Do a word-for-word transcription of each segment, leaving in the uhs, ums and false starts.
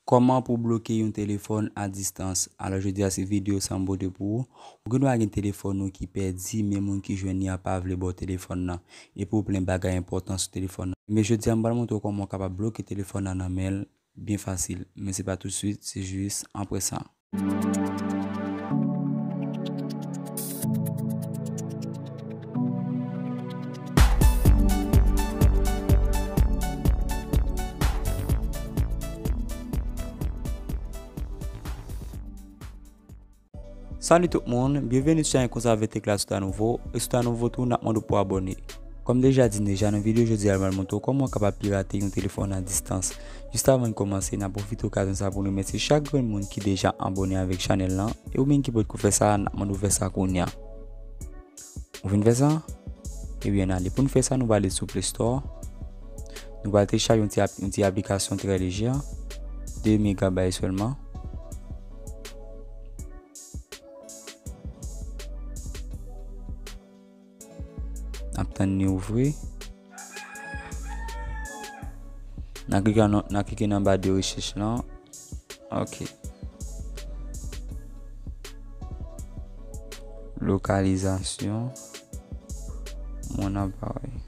Kòman pou bloke yon telefòn a distans? Alò, jodi a se videyo sa m pote pou ou. Ou gen dwa gen telefòn ou ki pèdi, men moun ki jwenn li a pa vle ba w telefòn nan. Epi w plen bagay enpòtan sou telefòn nan. Men jodi a, m pral montre w kòman w kapab bloke telefòn nan nan men l byen fasil. Men se pa tousuit, se jis apre sa. Salut tout moun, byenveni sou chanèl Konsa avèk Tekla. Si w ta nouvo, e si w ta nouvo tou, n ap mande w pou abòne. Kòm deja di n deja, nan videyo jodi a, m pral montre w kòman w kapab pirate yon telefòn a distans. Jis avan n kòmanse, n ap pwofite okazyon sa pou n remèsye chak grenn moun ki deja abòne avèk chanèl lan, e ou menm ki potko fè sa, n ap mande w fè sa kounye a. Ou fin fè sa? Ebyen, n ale. Pou n fè sa, nou prale sou Play Store. Nou pral telechaje yon ti ap-, yon ti aplikasyon trè lejè, de megabay sèlman. N ap tann li ouvri. N a klike nan, n a klike nan ba de rechèch lan. Ok. Lokalizasyon mon aparèy.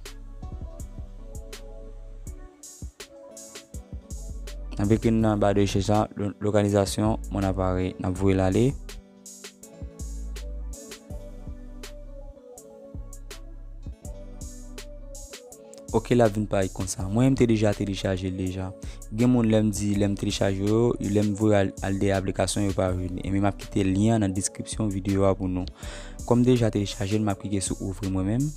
N ap ekri nan ba de rechèch la, lo-, lokalizasyon mon aparèy. N ap voye l ale. Ok, l ap vin parèt konsa. Mwen menm, m te deja telechaje l deja. Gen moun, lè m di, lè m telechaje yo, lè m voye al, al dèyè aplikasyon, yo pa vini. E men m ap kite lyen an nan deskripsyon videyo a pou nou. Kòm m deja telechaje l, m ap klike sou ouvri mwen menm.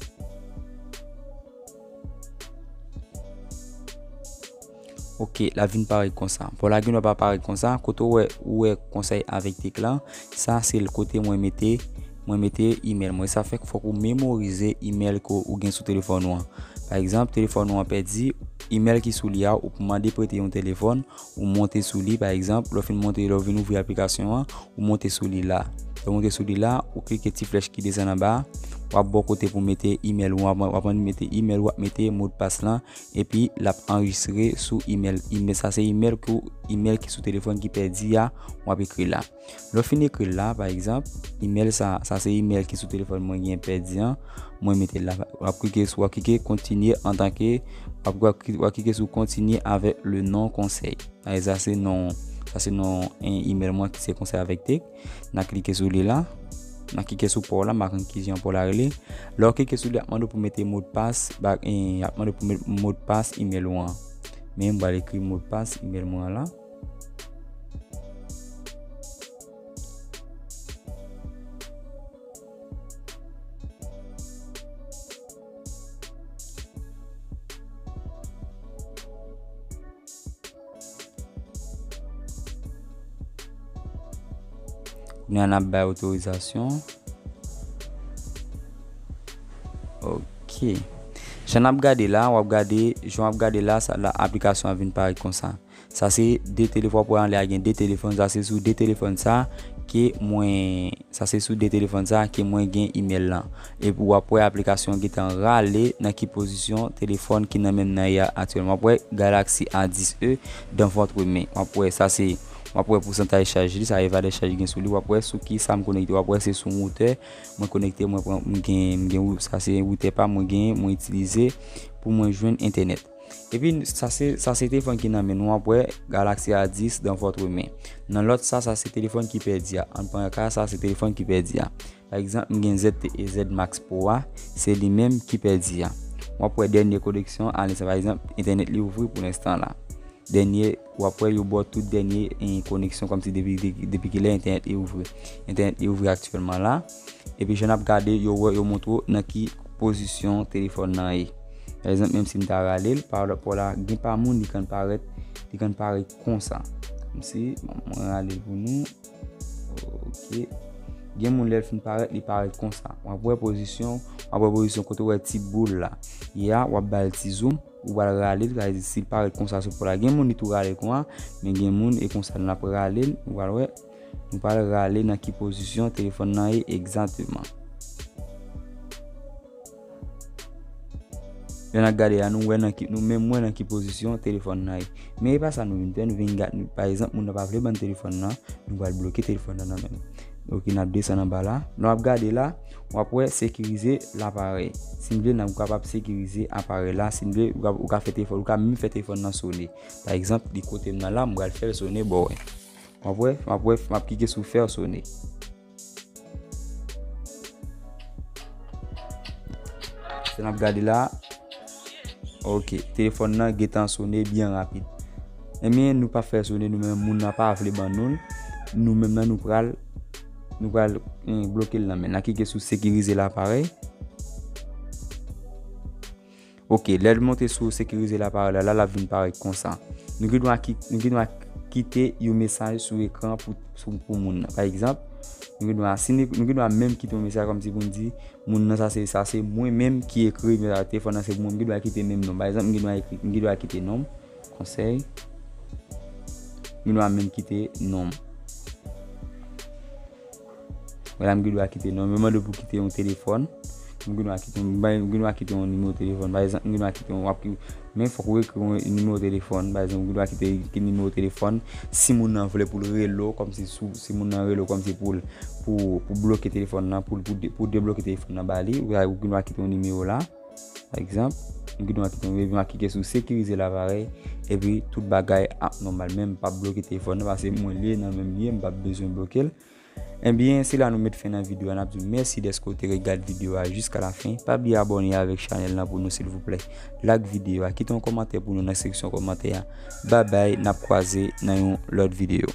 Ok, l ap vin parèt konsa. Bò la gen dwa pa parèt konsa. Kote w wè, ou wè konsèy avèk Tekla, sa se l kote mwen mete, mwen mete imèl mwen. Sa fè k fòk ou memorize imèl ke ou gen sou telefòn ou an. Pa egzanp, telefòn ou an pèdi, imèl ki sou li a, ou mande prete yon telefòn, ou monte sou li, pa egzanp, lè w fin monte, lè w vin ouvri aplikasyon an, ou monte sou li la. Lè w monte sou li la, ou klike ti flèch ki desann anba a, w ap bò kote pou mete imèl ou, w ap, w ap mete imèl ou, w ap mete modpas lan, epi l ap anrejistre sou imèl. Imèl, sa se imèl ke w, imèl ki sou telefòn ki pèdi a, w ap ekri la. Lè w fin ekri l la, pa egzanp, imèl sa, sa se imèl ki sou telefòn mwen gen pèdi an, mwen mete l la. W ap klike sou, w ap klike kontinye antanke, w ap, w ap klike sou kontinye avèk le non konsèy. Sa se non, sa se non, en, imèl mwen ki se Konsèy avèk Tek. N a klike sou li la. N a klike sou pa w la, m pa konn kijan pa w la rele. Lè w klike sou li, ap mande w pou mete modpas, ba, en, ap mande w pou mete modpas imèl ou an. Men m pral ekri modpas imèl mwen an la. Kounye a n ap bay otorizasyon. Ok. Jan n ap gade la, w ap gade, jan w ap gade la, sa la, aplikasyon an vin parèt konsa. Sa se de telefòn, w ap wè anlè a gen de telefòn, sa se sou de telefòn sa ke mwen, sa se sou de telefòn sa ke mwen gen imèl lan. Epi w ap wè aplikasyon an gentan rale nan ki pozisyon telefòn ki nan men m nan ye a aktyèlman. W ap wè Galaxy A dis E dans votre main. W ap wè sa se, w ap wè pousantaj chaj li, sa e valè chaj gen sou li. W ap wè sou ki sa m konekte. W ap wè se sou woutè mwen konekte, mwen pran, m gen, m gen wou-, sa se woutè pa mwen gen, mwen itilize pou mwen jwenn entènèt. Epi sa se, sa se telefòn ki nan men nou, w ap wè Galaxy A dis dans votre main. Nan lòt sa, sa se telefòn ki pèdi a. Ann pran ka sa, se telefòn ki pèdi a. Pa egzanp, m gen Z T E Z Max Pro a, se li menm ki pèdi a. W ap wè dènye koneksyon, ale sa, pa egzanp, entènèt li ouvri pou lenstan la. Dènye, w ap wè yo ba w tout dènye, eh, koneksyon kòmsi depi, de-, depi kilè entènèt li ouvri. Entènèt li ouvri aktyèlman la. Epi jan n ap gade, yo wè, yo montre w nan ki pozisyon telefòn nan ye. Pa egzanp, menm si m ta rale l, pa lòt bò la, gen pa moun li konn parèt, li konn parèt konsa. Kòmsi, bon, mwen rale l pou nou. Ok. Gen moun lè l fin parèt, li parèt konsa. W ap wè pozisyon, w ap wè pozisyon kote w wè ti boul la. Ya, w ap ba l ti zoom, ou pral rale l, sa vle di si l parèt konsa sou pò la. Gen moun li tou rale l konsa, men gen moun e konsa n ap rale l, ou pral wè. Nou pral rale nan ki pozisyon telefòn nan ye egzakteman. Lè n ap gade la, nou wè nan ki, nou menm wè nan ki pozisyon telefòn nan ye. Men e pa sa nou vin fè, nou vin gade, nou, pa egzanp, moun nan pa vle ban n telefòn nan, nou pral bloke telefòn nan nan men l. Ok, n ap desann anba la. Lè w ap gade la, w ap wè sekirize laparèy. Si n vle, n ap kapab sekirize aparèy la. Si n vle, ou ka, ou ka fè telefòn, ou ka menm fè telefòn nan sone. Pa egzanp, li kote m nan la, m pral fè l sone ba w wè. W ap wè, w ap wè, m ap klike sou fè sone. Sa n ap gade la, ok, telefòn nan gentan sone byen rapid. Ebyen, nou pa fè sone, nou menm moun nan pa vle ban nou l. Nou menm nan, nou pral, nou pral mm, bloke l nan men. N a klike sou sekirize laparèy. Ok, lè l monte sou sekirize laparèy la, la l ap vin parèt konsa. Nou gen dwa ki, nou gen dwa kite yon mesaj sou ekran pou, sou, pou moun nan. Pa egzanp, nou gen dwa, si nou, nou gen dwa menm kite yon mesaj kòmsi pou n di, moun nan sa se, sa se mwen menm ki ekri mesaj telefòn nan, se pou mwen, m gen dwa kite menm non. Pa egzanp, m gen dwa ekri, m gen dwa kite non m, konsèy. M gen dwa menm kite non m. Wè la, m gen dwa kite non. Yo mande w pou kite yon telefòn. M gen dwa kite yon, m gen dwa kite yon nimewo telefòn. Pa egzanp, m gen dwa kite yon, w ap ki-, men fòk ou ekri yon nimewo telefòn. Pa egzanp, ou gen dwa kite, kite nimewo telefòn. Si moun nan vle pou l rele w, kòmsi sou, si moun nan rele w kòmsi pou l, pou, pou bloke telefòn nan, pou, pou, de- pou debloke telefòn nan ba li, ou, ou gen dwa kite yon nimewo la. Pa egzanp, m gen dwa kite yon, epi m a klike sou sekirize laparèy, epi tout bagay ap nòmal. Men m p ap bloke telefòn nan, paske mwen li ye nan men m li ye, m p ap bezwen bloke l. Ebyen, se la nou met fen nan videyo a. N ap di w mèsi dèske w te ret gade videyo a jiska la fen. Pa bliye abòne avèk chanèl lan pou nou, silvouplè. Like videyo a, kite yon kòmantè pou nou nan seksyon kòmantè a. Babay, n ap kwaze nan yon lòt videyo.